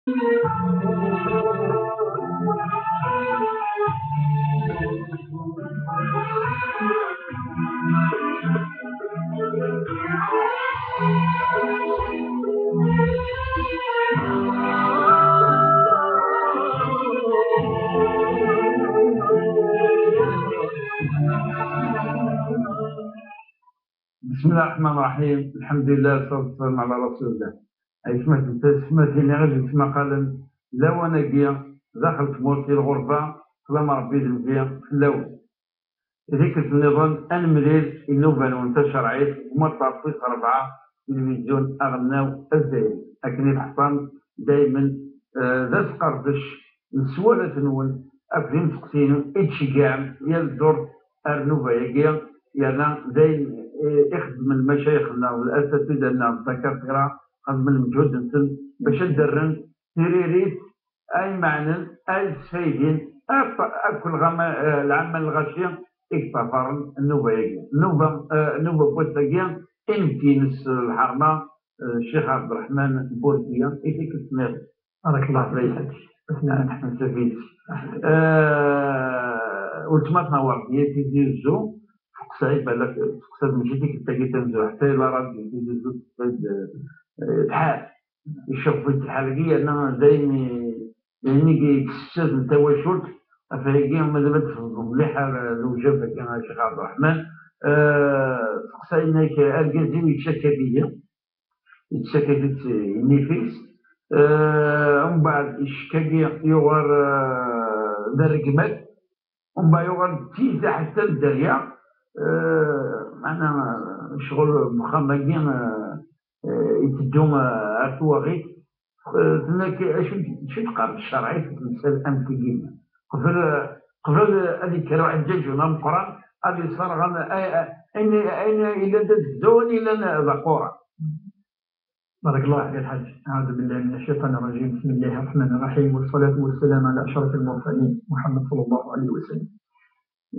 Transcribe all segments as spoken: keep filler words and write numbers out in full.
بسم الله الرحمن الرحيم. الحمد لله والصلاة والسلام على رسول الله. Ay tmatin, tmatin-nni i d-yettmaqalen lawan-agi daxel tmurt i lɣerba, ṭṭlam Ṛebbi d Nnbi fell-awen. Tikkelt nniḍen ad nemlil i nnuba-nwen tacerɛit, Umaṭṭaf wis ṛebɛa, tilivizyu aɣelnaw azzayri. Akken i teḥṣam daymen, eh, d asqerdec n sswalat-nwen akked imseqsiyen i d-tceggɛem yal ddurt ar nnuba-agi, yerna d ayen, eh, ixeddmen lmacayix-nneɣ d asatida-nneɣ n takafira, xedmen lmeǧhud-nsen bac ad d-rren tiririt ay meɛnen, ay sfaydin akk, akk lɣama-, eh, lɛamma n lɣaci i yeṭṭafaren nnuba-agi. Nnuba, eh, nnuba n wass-agi, imetti-ines lḥerma, eh, Ccix Ɛebderreḥman Burkiya, i tikkelt nniḍen. بارك الله فيك الحاج. Ḥmed Safit. Eh, weltma tnaweḍ-d, Tizi Uzzu, teqsa-d, balak teqsa-d mačči tikkelt-agi tamezwarut, ḥetta i la radio Tizi Uzzu teqsa-d, eh, lḥal. Icewwel-d lḥal-agi, yerna d ayen i, d ayen i yessefsaden tawacult. Ɣef wayagi, ma d ma d-tfehmeḍ mliḥ ar lewjab-agi, a Ccix Ɛebderreḥman, eh, seqsayen-ak, argaz-iw yettcakka-d-iyi, yettcakka-d-itt nnif-is, eh, umbeɛd ccek-agi yuɣal, eh, d rregmat, umbeɛd yuɣal d tiyita ḥetta d dderya, eh, meɛna, eh, ccɣel n uxxam-agi, eh, eh, iteddu, eh, ar twaɣit. Eh, tenna-k, acu, acu d-teqqar tcerɛit deg temsal am tigi? Qbel, eh, qbel, eh, ad yekker uḥeǧǧaǧ-nni ameqqran, ad iṣerɣ am-, ay-, ay-, ayen, ayen yellan d azegzaw, ayen yellan d aquran. بارك الله فيك الحاج. أعوذ بالله من الشيطان الرجيم. بسم الله الرحمن الرحيم. والصلاة والسلام على أشرف المرسلين محمد صلى الله عليه وسلم.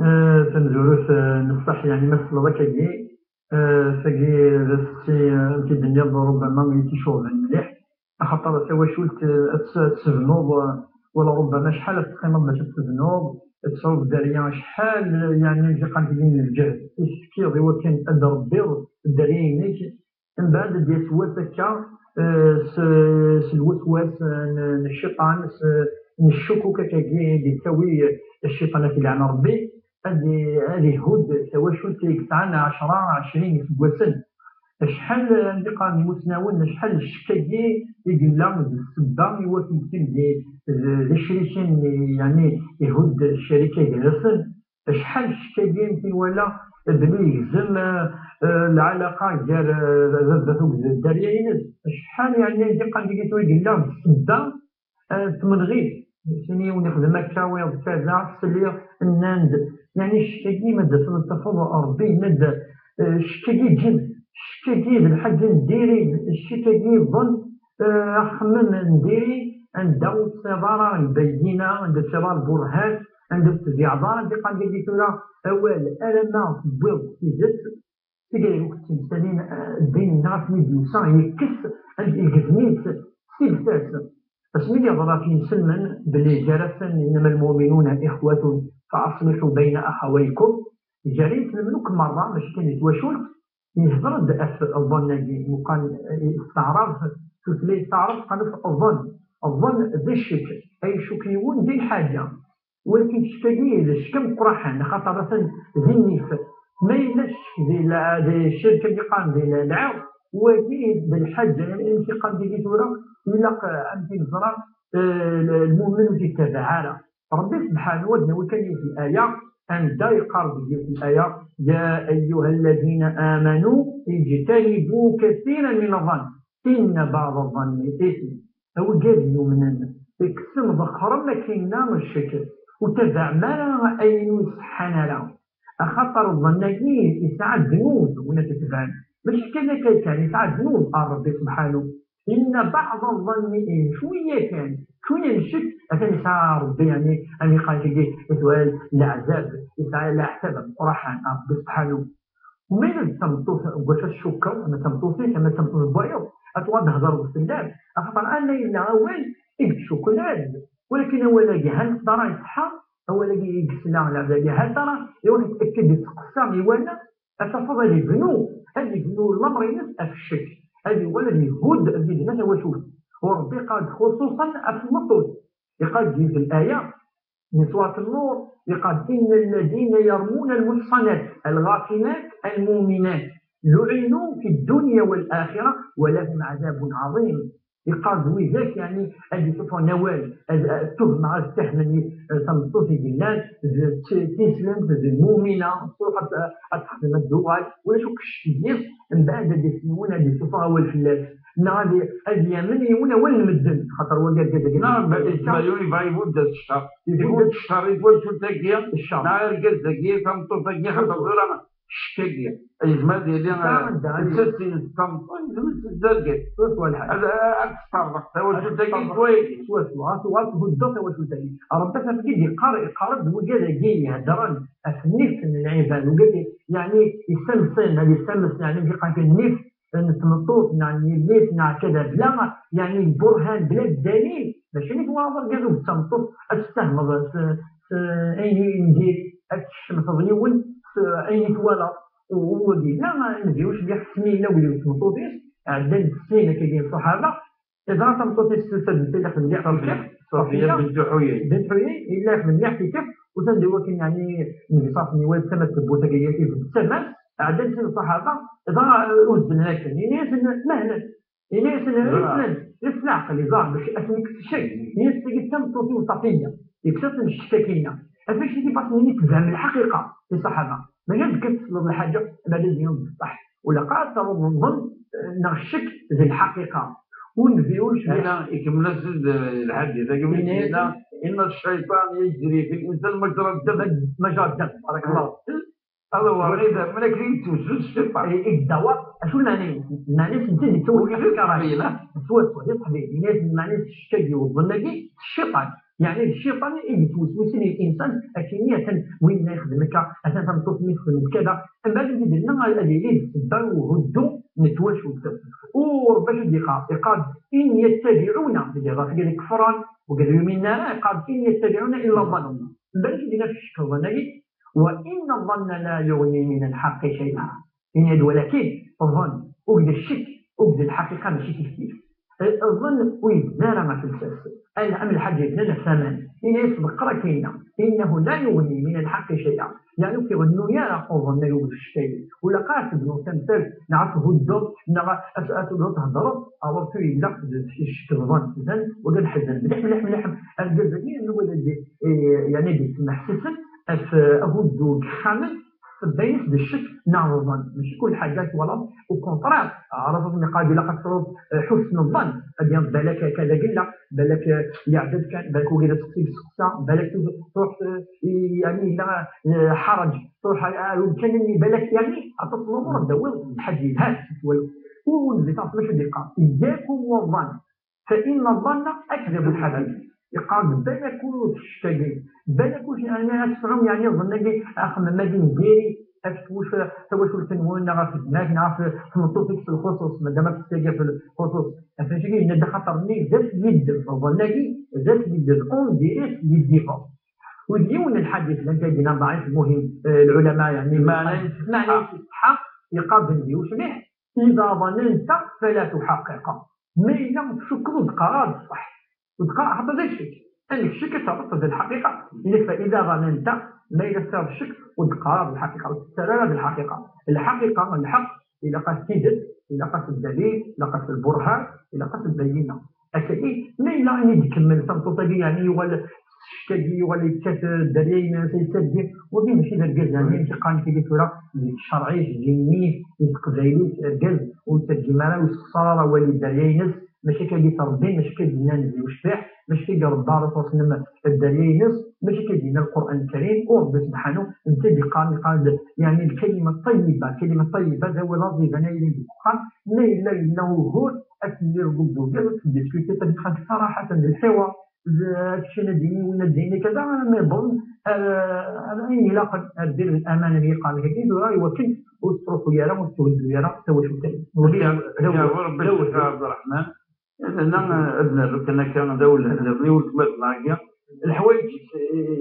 Eh, tamezwarut, eh, n ṣṣeḥ, yeɛni ma tesleḍ akkagi, eh, tagi d aseqsi, eh, amek i d-tenniḍ, rubbama ur yi-t-icuɣben mliḥ, axaṭer tawacult, eh, ad tt-, ad tessebnuḍ, eh, wala rubbama acḥal ad teqqimeḍ bac ad tessebnuḍ, ad tesɛuḍ dderya, acḥal, eh, yeɛni, amek i qqaren tigi, n lǧehd i tefkiḍ i wakken ad d-tṛebbiḍ dderya-inek, mbeɛd ad d-yas wass akka, eh, s, s lweswas, eh, n, n cciṭan, s, n ccukuk akkagi i d-yettawi, eh, cciṭan, ad t-ilɛen Ṛebbi, ad i-, ad ihudd tawacult i yesɛan ɛecṛa, ɛecrin iseggasen. Acḥal, eh, anda i qqaren imusnawen, acḥal n ccek-agi i yella d ssebba i wakken d, d, d icriken, yeɛni ihudd ccrika gar-asen. Acḥal ccek-agi i nwala belli yegzem, eh, eh, lɛalaqa gar, eh, baba-t akked dderya-ines. Acḥal, yeɛni, i qqaren deg-i tura yella d ssebba, eh, n tmenɣiwt. Sini yiwen ixdem akka, wiyaḍ kaza, sliɣ, nnan-d, yeɛni, ccek-agi ma d-tafeḍ Ṛebbi yenna-d, eh, ccek-agi ǧǧem, ccek-agi d lḥaǧa n diri, ccek-agi yeḍen, eh, axemmem n diri, anda ur tesɛiḍ ara lbayyina, anda ur tesɛiḍ ara lburhan, anda ur tebyiɛeḍ ara, anda iqqar dagi tura awal, alamma tewwiḍ tidet, tigayru timsalin, eh, ddin-nneɣ asmi d-yusa, yekkes, anda igzem-itt s tibtas. Asmi d-yeḍra ɣef yinselmen belli gar-asen, إنما المؤمنون إخوة فأصلحوا بين أخويكم, gar yinselmen akk merra, mačči kan di twacult, yehder-d ɣef ḍḍan-agi, yuqal, eh, s taɛrabt, tutlayt taɛrabt qqaren-as ḍḍan. Ḍḍan d ccek, ay icuk yiwen di lḥaǧa. Walakin ccek-agi d ccek ameqqraḥan, axaṭer atan di nnif. Ma yella ccek di la-, di ccirk, am yeqqaren di la-, lɛirq, wagi d lḥaǧa, amek yeqqar dagi tura, ilaq, eh, amek i neẓra, eh, l-, lmumen ur t-yettabaɛ ara. Ṛebbi sebḥanu, ad nawi kan yiwet laya, anda yeqqar deg yiwet laya, يا أيها الذين آمنوا اجتنبوا كثيرا من الظن إن بعض الظن إثم. A wigad yumnen, kksen ḍeqqrem akinna ccek, ur tabaɛem ara ayen ur iṣeḥḥan ara. Axaṭer ḍḍan-agi yesɛa ddnub, win ad t-itebɛen. Mačči kan akka kan, yesɛa ddnub, a Ṛebbi sebḥanu. إن بعض الظن إثم, cwiya kan, cwiya n ccek, atan yesɛa Ṛebbi, yeɛni, am yeqqar tigi, itwal leɛzab, yesɛa leɛtab ameqqraḥan, a Ṛebbi sebḥanu. Win d tameṭṭut n wacu tcukkeḍ, ama d tameṭṭut-ik, ama d tameṭṭut n wayeḍ, ad tuɣal d-hedreḍ fell-am, axaṭer ama yella awal i Cuklan, walakin awal-agi hal tara iṣeḥḥa, awal-agi i yesla lɛebd-agi hal tara, iruḥ yettekk-d yetqeṣṣer i wana, ad tafeḍ ad ibnu, ad ibnu lamer-ines ɣef ccek, ad yuɣal ad ihudd, ad yebna tawacult. U Rebbi iqal-d xuṣuṣan ɣef tmeṭṭut, iqal-d di laya n surat Nnur, iqal-d: إن الذين يرمون المحصنات الغافلات المؤمنات لعنوا في الدنيا والآخرة ولهم عذاب عظيم. Iqal-d widak, yeɛni, ad d-isuffɣen awal, ad, ad tuhmen, ad ttahmen, eh, tameṭṭut i yellan d t-, tineslemt, d lmumina, truḥ ad, ad texdem, ad d-tuɣal, ulac akk ccek deg-s, mbeɛd ad d-yas yiwen ad d-isuffeɣ awal fell-as, neɣ ad, ad yamen yiwen awal n medden, xaṭer wagi argaz-agi. Neɣ yezmer yiwen yebɣa ibudd-as ccer. Ibudd-as ccer i twacult-agi, ccer. Neɣ argaz-agi, tameṭṭut-agi, xaṭer tura ccek-agi. Yezmer ad yili, eh, anda, d tameṭṭut, yezmer d argaz. Swaswa lḥal. Ad, ad tesṭerḍeq tawacult-agi s wayagi. Swaswa, ad tuɣal thuddeḍ tawacult-agi. Rebbi atan i d-yeqqar, iqqar-d wigad-agi iheddren ɣef nnif n lɛibad, wigad, yeɛni, yessamsen, ad yessames, yeɛni, yeqqar kan nnif n tmeṭṭut, neɣ n yelli-s, neɣ kada, bla, yeɛni, lburhan, bla ddalil, mačči mi twalaḍ argaz akked tmeṭṭut ad tessehmeḍ s, s ayen i n diri, ad tecmteḍ yiwen s ayen i twalaḍ. U wagi, la, Nnbi ucbiḥ ḥsen yella wid n tmeṭṭut-is, ɛeddan-d sin akkagi n ṣṣaḥaba, iẓra tameṭṭut-is tusa-d, netta yella mliḥ tikeft, Ṣafiya bint Ḥuyay. Bint Ḥuyay, yella mliḥ tikeft, usan-d i wakken, yeɛni, Nnbi ṣaṣen iwala tama n tewwurt-agi, ibedd tama-s, ɛeddan sin ṣṣaḥaba, iẓra, uh, uzzlen akken, ini-asen, mahlen, ini-asen, riflen, rif leɛqel, iẓra, bac ad ten-ikkes ccek, ini-as, tagi d tameṭṭut-iw Ṣafiya, yekkes-asen ccek akkin-a. Ɣef acu i d-ibaṣen ini tebɛem lḥaqiqa i ṣṣaḥaba? Maca d kan tesleḍ lḥaǧa, ma d ayen d ṣṣeḥ. Ula qa ad taruḍ nnḍen, eh, neɣ ccek d lḥaqiqa. Ur nbi ur cbiḥ. Ana ikemmel-as-d lḥadit, agi mi d-yenna, إن الشيطان يجري في الإنسان مجرى الدم. مجرى الدم، بارك الله فيك. Ad awer idammen akken i yettwessu s cciṭan. I, i yeddawar, acu lmeɛna-ines? Lmeɛna-ines netta d-yettwet ur yelli tqebbel, ha? Swaswa, d iqbilen. Ini-as lmeɛna-ines ccek-agi, uḍn-agi, d cciṭan. Yeɛni d cciṭan i yettweswisen i linsan, akken atan winna yexdem akka, atan tameṭṭut-nni texdem-d kada. Mbeɛd ad d-yenna ad yili d ssebba n uhuddu n twacult. U Rebbi acu d-yeqqar? Yeqqar-d: إن يتبعون, deg iḍ-agi d ikefran, wigad ur yuminen ara, yeqqar-d: إن يتبعون إلا الظن. Mbeɛd acu d-yenna f ccek d uḍn-agi? وإن الظن لا يغني من الحق شيئا. Ini-as-d walakin ẓẓan akked ccek akked lḥaqiqa mačči kifkif. Ẓẓan ur yebni ara ɣef lsas. Ala am lḥaǧa yebnan ɣef waman. Ini-as ḍeqqer akken-nni. إنه لا يغني من الحق شيئا. Yeɛni ur k-iɣennu ara uẓn akked ccek-agi. Ula qa ad tebnuḍ tamsalt, neɣ ad thuddeḍ, neɣ ad, ad, ad tebduḍ theddreḍ, alors que yella d ccek d uẓn. Idan, wagi ad ḥezzen mliḥ, mliḥ, mliḥ. Argaz-agi, anwa d, eh, yeɛni d-yesmeḥsisen ɣef, eh, ahuddu deg yexxamen, tebba-yas d ccek neɣ d uẓn. Mačči kul ḥaǧa twalaḍ, au contraire, ɛreḍ ad iqal ilaq ad tesɛuḍ, eh, ḥusn ẓẓan, ad d-yas balak akka d agella, balak, eh, yeɛded kan, balak wagi d aseqsi yesteqsa, balak tu-, truḥ, eh, yeɛni yella, eh, ḥaraǧ, truḥ, eh, ar umkan-nni, balak yeɛni aṭas n lumuṛ ad d-tawiḍ lḥaǧ yelhan, twalaḍ. U Nnbi ṣaṣan acu d-yeqqar? إياكم والظن. فإن الظن أكذب الحديث. Yeqqar-d balak ur ccek-agi, balak ur, yeɛni ad tesɛum yeɛni ẓẓn-agi, axemmem-agi n diri, ad twet tawacult-nwen neɣ ɣef gma-k neɣ ɣef tmeṭṭut-ik s lxuṣuṣ, madama tettagi ɣef lxuṣuṣ. Ɣef wacu-agi yenna-d axaṭer-nni d askiddeb, ẓẓn-agi d askiddeb, on dirait skiddib. U d yiwen n lḥadit, llan kan din ḍɛif, lmuhim, eh, lɛulama, yeɛni, meɛna-s, meɛna-s iṣeḥḥa, yeqqar-d Nnbi ucbiḥ: إذا ظننت فلا تحقق. Ma yella tcukkeḍ ur d-qqar ara d ṣṣeḥ. Ur d-qqar, xaṭer d ccek. Amek ccek ad taweḍ d lḥaqiqa? Ili fa إذا ظننت, ma yella tesɛiḍ ccek, ur d-qqar ara d lḥaqiqa, ur tettarra ara d lḥaqiqa. Lḥaqiqa, lḥeqq, ilaq-as tidet, ilaq-as ddalil, ilaq-as lburhan, ilaq-as lbayyina. Akkagi, ma yella ayen i d-tkemmel tameṭṭut-agi, yeɛni yuɣal ccek-agi, yuɣal yekkat dderya-ines, yettargi, wagi mačči d argaz, yeɛni amek i qqaren tagi tura, deg ccerɛ-is, deg ddin-is, deg teqbaylit, argaz ur yettargim ara, ur yessexṣar ara awal i dderya-ines, mačči akka i d-ttrebbin, mačči akka i d-nnan di ucbiḥ, mačči akka i d-irebba Ṛṛasul ṣṣallam dderya-ines, mačči akka i d-yenna Lqur'an Lkarim, u Ṛebbi subḥanu, netta i d-yeqqaren, yeqqar-d, yeɛni, lkalima ṭṭayyiba, lkalima ṭṭayyiba, d awal aẓidan ay yellan deg uxxam, ma yella, yella ugur, ad tiliḍ deg ugar, ad tdiskutiḍ, ad txedmeḍ ṣaraḥa, d lḥiwar, d, kečč ad d-tini, win ad d-yini kada, armi yewweḍ ar, ar ayen ilaqen, ar dir laman, am yeqqar dagi, tura, i wakken ur tettruḥu ara, ur tetthuddu ara tawacult-agi. Wagi d awal, d awal. Rebbi Ɛebderreḥman. Nna, ad nerru kan akka d awlehna i weltma-tneɣ-agi. Leḥwayeǧ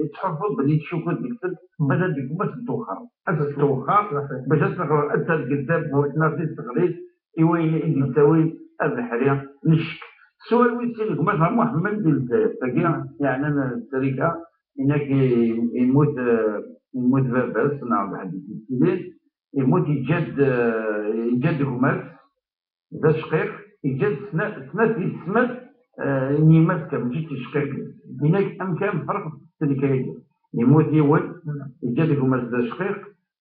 yettḥulfuḍ belli tcukkeḍ deg-sent, mazal deg gma-s n tewxer. Ad s-tewxer bac ad teɣreḍ, ad tergel tawwurt neɣ ad teɣli i wayen i d-yettawin abeḥri n ccek. Swal wid sin gma-s Muḥemmed di Lezzayer, tagi yeɛnan Zrika, inak yemmut, eh, yemmut baba-s neɣ d ḥedd i t-yettilin, yemmut yeǧǧa-d, eh, yeǧǧa-d gma-s d acqiq, yeǧǧa-d sna-, snat yessetma-s, eh, n yemma-s kan, mačči d ticqiqin. Inak amkan ferq s tlika-agi. Yemmut yiwen, yeǧǧa-d gma-s d acqiq,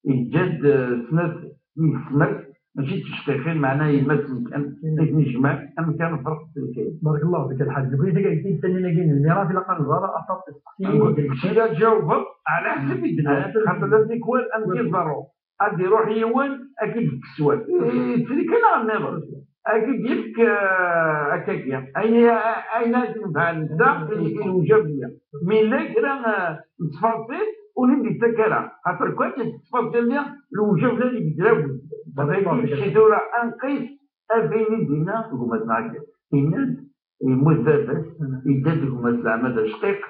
yeǧǧa-d, eh, snat yessetma-s, mačči d ticqiqin, meɛna yemma-s kan i ten-ijemɛen, amkan ferq s tlika-agi. Barakallahu fik a Lḥaǧ. Nekni tagayt-agi n lmirat ilaq ad nẓer aṭas n isteqsiyen. Kečč la tjawbeḍ ɛla ḥsab i d-nnan, xaṭer d tikwal amek i ḍerru. Ad iruḥ yiwen, ad k-id-yefk swal. Yettili kan ɣer nniḍen. Ad k-id-yefk, eh, akkagi. Ayen, ayen ara t-inefɛen netta, i, i lewjab-nni. Mi yella kra, eh, n ttfaṣil, ur d-yettak ara. Xaṭer kan ttfaṣil-nni, lewjab la deg drabu. Ttfaṣil, si tura, ad nqis, ad d-yini dinna, gma-tneɣ akka. Yenna-d, yemmut baba-s, yeǧǧa-d gma-s leɛma d acqiq,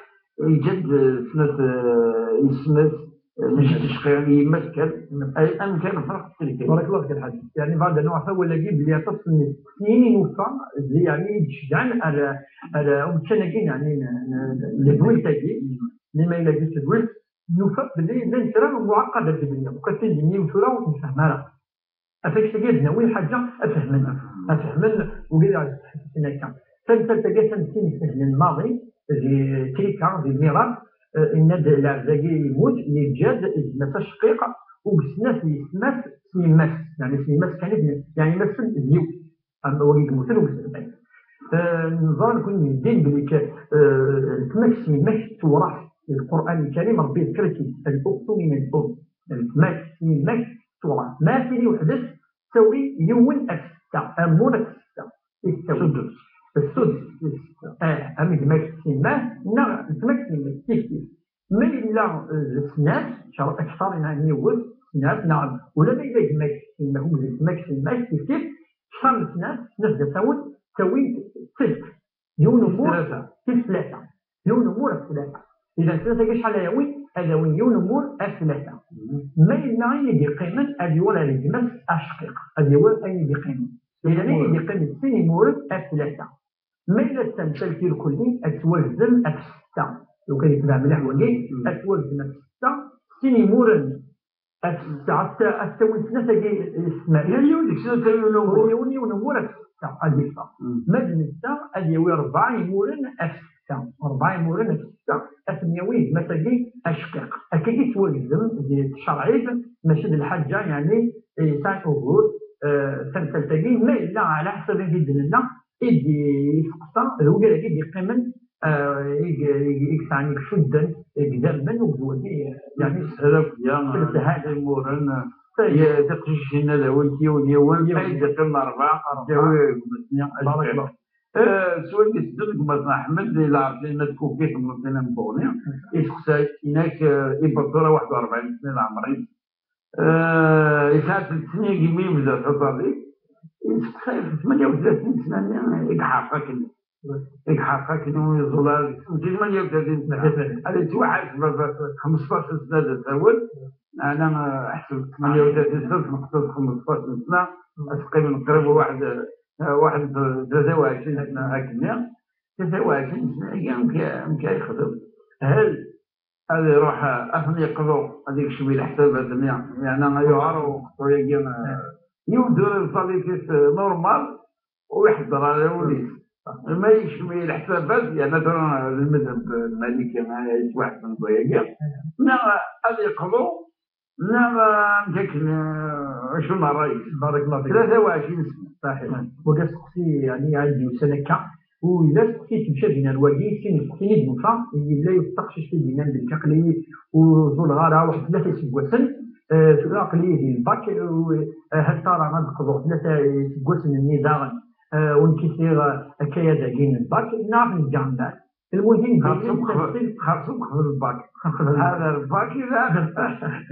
yeǧǧa-d, eh, snat, eh, yessetma-s, eh, mačči d ticqiqin, yemma-s kan, ay, amkan ferq s tlika. Barakallahu fik a Lḥaǧ. Yeɛni bɣiɣ ad d-anuɣ ɣef wawal-agi belli aṭas n yisteqsiyen i nufa, yeɛni i d-ceggɛen ar, ar umkan-agi, yeɛni n, n, n tedwilt-agi, n imayl-agi n tedwilt, nufa belli llan kra n muɛaqadat deg-neɣ, ukatin d-nniw tura ur t-nfehhem ara. Afak-agi ad nawi lḥaǧa ad fehmen. Ad fehmen wigad iɛezzeb ḥaǧatin akka. Tamsalt-agi atan d tin isehlen maḍi di trika, di lmirat, eh, yenna-d lɛebd-agi yemmut, yeǧǧa-d gma-s acqiq, u deg snat yessetma-s s yemma-s, yeɛni s yemma-s kan i d-, yeɛni yemma-s d yiwet. Am wagi yemmuten u deg snat. Eh, neẓra nekni din belli k-, eh, letma-k s yemma-k tewraḥ. Di Lqur'an Lkarim, Ṛebbi yeḍker-ik-id, al-ukhtu min al-umm. Letma-k s yemma-k tewraḥ. Ma tili weḥd-s, tawi yiwen af setta, amur af setta. I tettawi? Sudus. Sudus. Ah, am gma-k s yemma-k, neɣ letma-k s yemma-k, kif kif. Ma yella, eh, d snat, car akteṛ, neɣ yiwet, snat, neɣ, ula ma yella gma-k s yemma-k, akked letma-k s yemma-k, kif kif, kteṛ n snat, snat d asawen, ttawin-t setta. Yiwen umur, tis tlata. Tis tlata. Yiwen umur af tlata. Idan tlata-agi acḥal ara yawin? Ad awin yiwen umur af tlata. Ma yella ayen i d-yeqqimen, ad yuɣal ar gma-s acqiq. Ad yawi ayen i d-yeqqimen. Idan ayen i d-yeqqimen sin imuren af tlata. Ma yella d tamsalt irkelli, ad twagzem af setta. Lukan yetbeɛ mliḥ wagi, ad twagzem af setta, sin imuren af setta, ad t-, ad t-awin snat-agi yessetma. Yal yiwen deg-sen ad t-awin yiwen umur. Yiwen, yiwen umur af setta, ad yeffeɣ. Mm. Ma d netta, ad yawi rebɛa imuren af setta. Rebɛa imuren af setta, ad ten-yawi gma-s-agi acqiq. Akka i yettwagzem di tcerɛit, mačči d lḥaǧa, yeɛni, yesɛan ugur, eh, tamsalt-agi, ma yella ɛla ḥsab ayen i d-nenna, i d-yesteqsa, d wigad-agi i d-yeqqimen, eh, i, i, i yesɛan, i icudden, i idammen, u d wagi, eh, yeɛni, s lehna, imuren, eh, tiqcicin ad awint yiwen, yiwen, yiwen. Ay d-yeqqimen rebɛa, rebɛa. Yawi gma-s-nni. Barakallah. Eh, s wayen i teddem deg gma-s n Ḥmed, di lɛerf-nni n At Kuki, temḍin n Buɣni, iseqsa-k, inak, eh, ibeṭṭu tura waḥed u rebɛin sna leɛmer-is. Eh, yesɛa tlettni imi yebda taẓallit, yesteqsa-k tmanya u tlatin sna-nni i iḥerq akken, i iḥerq akken ur iẓul ara deg-s, mačči tmanya u tlatin sna. Ad yettwaḥaseb baba xmesṭac sna d asawen, meɛna, eh, ḥseb tmanya u tlatin sna tneqseḍ xmesṭac sna, ad teqqimen qrib waḥed, eh, waḥed tlata u ɛecrin sna akkenni, tlata u ɛecrin sna-agi amek, amek ara yexdem? Hal ad iruḥ, ad ten-yeqḍu, ad yekcem i leḥsabat-nni, yeɛni ad yuɛer uqeṭṭu-agi, eh, yiwen tura lfalit-is, eh, normal, ur iḥedder ara wul-is. Ma yekcem i leḥsabat, yeɛni tura d lmedheb lmaliki, eh, yettwaḥesben deg wayagi, neɣ ad yeqḍu, neɣ, eh, amek akken, eh, acu n ṛṛay-is? Barakallahu fik. Tlata u ɛecrin sna. Saḥiḥ. Wagi asteqsi, yeɛni, ad d-yusan akka. U yella asteqsi yettemcabin ar wagi, sin iseqsiyen i d-nufa, yella yiwet taqcict i d-yennan belli aql-iyi ur ẓuleɣ ara waḥed tlata iseggasen, eh, tura aql-iyi di lbak, eh, hal tara ad qḍuɣ tlata iseggasen-nni daɣen, eh, ur nkifiɣ, eh, akayad-agi n lbak, neɣ ad t-neǧǧ anda? Lmuhim, xerṣum qbel, xerṣum qbel lbak. Qbel lbak. Hada lbak, ila,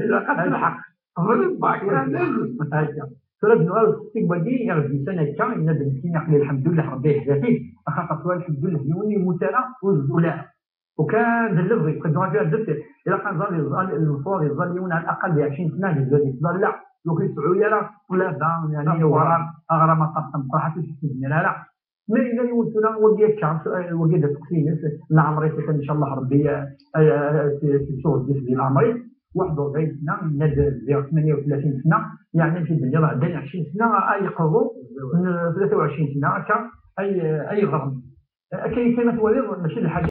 ilaq ad telḥeq qbel lbak. Akka. Tura d-nuɣal seg wagi iɣ d-yusan akka, yenna-d nekkini aql-i lḥemdullah Rebbi yehda-t-id, axaṭer tura lḥemdullah yiwen ur yemmut ara ur yeẓẓul ara. Ukan d lebɣi, qed nuɣal ar deffir. Ilaq ad nẓal, yeẓẓal, lmeṣwar yeẓẓal yiwen ɛla aqal di ɛecrin sna, yezga di ttḍalla, ur k-yesɛu ara ṭṭlaba, yani, aɣram, aɣram aṭas tameqqrant ur s-tezmir ara. Ma yella yiwen tura wagi akka, wagi d aseqsi-ines, leɛmer-is atan, ncallah Rebbi, eh, eh, eh, s-, s-, s-, di leɛmer-is, waḥed u rebɛin sna, yenna-d ziɣ tmanya u tlatin sna, yeɛni amek i d-tenniḍ, ɛeddan ɛecrin sna, ay yeqḍu, n tlata u ɛecrin sna, akka, ay, ay yeɣrem. Akka kan ma twaliḍ, mačči d lḥaǧa